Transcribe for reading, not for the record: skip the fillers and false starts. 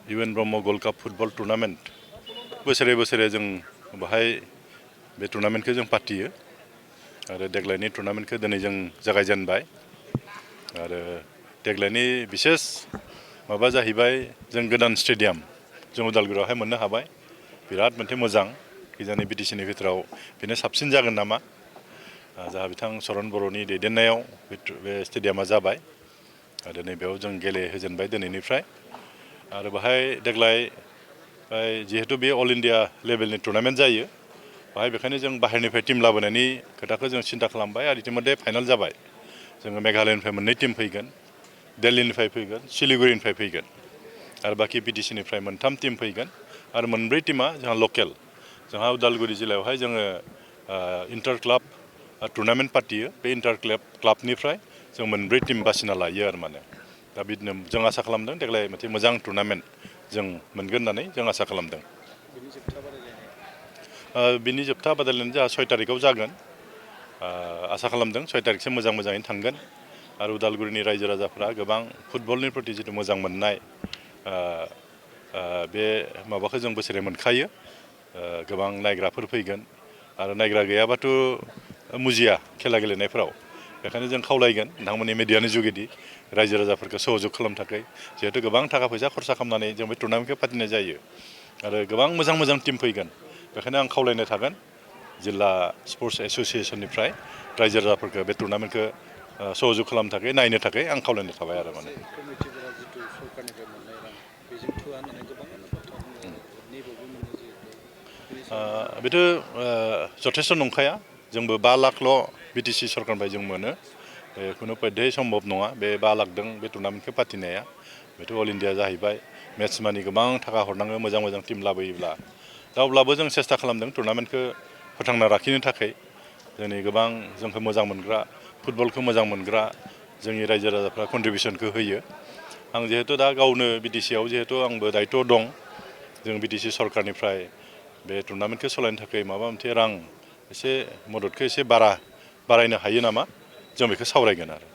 UN Brahma gold cup football tournament बोसोरे बोसोरे जों बाहाय बे टुर्नामेंटखौ जों फाथियो आरो देग्लायनि टुर्नामेंटखौ दिनै जों जागायजेनबाय आरो देग्लायनि बिसेस माबा जाहैबाय जों गोदान स्टेडियाम जों उदालगुरियावहाय मोननो हाबाय बिराद मोनसे मोजां किजानि बिटिसिनि भितराव बेनो साबसिन जागोन नामा जाहा बिथां चरन बर'नि दैदेननायाव बे स्टेडियामा जाबाय आरो नैबेयाव जों गेलेहोजेनबाय दिनैनिफ्राय आरो बाहाय देग्लाय जिहेतु बे अल इन्डिया लेभेलनि टुर्नामेंट जायो बाहाय बेखायनो जों बाहेरनिफ्राय टीम लाबोनायनि खोथाखौ जों सिन्था खालामबाय आरो इतिमध्ये फाइनाल जाबाय जोङो मेघालयनिफ्राय मोननै टीम फैगोन दिल्लीनिफ्राय फैगोन सिलिगुरिनिफ्राय फैगोन आरो बाखि बिटिसिनिफ्राय मोनथाम टीम फैगोन आरो मोनब्रै टीमा जोंहा लकेल जोंहा उदालगुरि जिल्लायावहाय जोङो इन्टार क्लाब टुर्नामेंट फाथियो बे इन्टार क्लाबनिफ्राय जों मोनब्रै टीम बासिना लायो आरो माने दा बिदिनो जों आसा खालामदों देग्लाय मोनसे मोजां टुर्नामेंट जों मोनगोन होननानै जों आसा खालामदों बिनि जोबथा बादायलायनाया जोंहा 6 तारिखआव जागोन आसा खालामदों 6 तारिखसिम मोजाङैनो थांगोन आरो उदालगुरिनि रायजो राजाफ्रा गोबां फुटबलनि प्रति जितु मोजां मोननाय बे माबाखौ जों बोसोरे मोनखायो गोबां नायग्राफोर फैगोन आरो नायग्रा गैयाबाथ' मुजिया खेला गेलेनायफोराव बेखायनो जों खावलायगोन नोंथांमोननि मिडियानि जुगेदि रायजो राजाफोरखौ सहयोग खालामनो थाखाय जिहेतु गोबां थाखा फैसा खरसा खालामनानै जों बे टुर्नामेन्टखौ फाथिनाय जायो आरो गोबां मोजां मोजां टीम फैगोन बेखायनो आं खावलायनो थागोन जिल्ला स्पर्ट्स एस'सियेसननिफ्राय रायजो राजाफोरखौ बे टुर्नामेन्टखौ सहयोग खालामनो थाखाय नायनो थाखाय आं खावलायनो थाबाय आरो माने बेथ' जथेस्थ' नंखाया जोंबो 5 लाखल' बिटिसि सरकारनिफ्राय जों मोनो खुनु पध्याय सम्भब नङा बे 5 लाखजों बे टुर्नामेन्टखौ फाथिनाया बेथ' अल इन्डिया जाहैबाय मेट्स मानि गोबां थाखा हरनाङो मोजां मोजां टीम लाबोयोब्ला दा अब्लाबो जों सेस्था खालामदों टुर्नामेन्टखौ फोथांना लाखिनो थाखाय जोंनि गोबां जोंखौ मोजां मोनग्रा फुटबलखौ मोजां मोनग्रा जोंनि रायजो राजाफ्रा कन्ट्रिबिउसनखौ होयो आं जिहेतु दा गावनो बिटिसिआव जिहेतु आंबो दायित्व दं जों बिटिसि सरकारनिफ्राय बे टुर्नामेन्टखौ सालायनो थाखाय माबा मोनसे रां एसे मददखौ एसे बारायनो हायो नामा जों बेखौ सावरायगोन आरो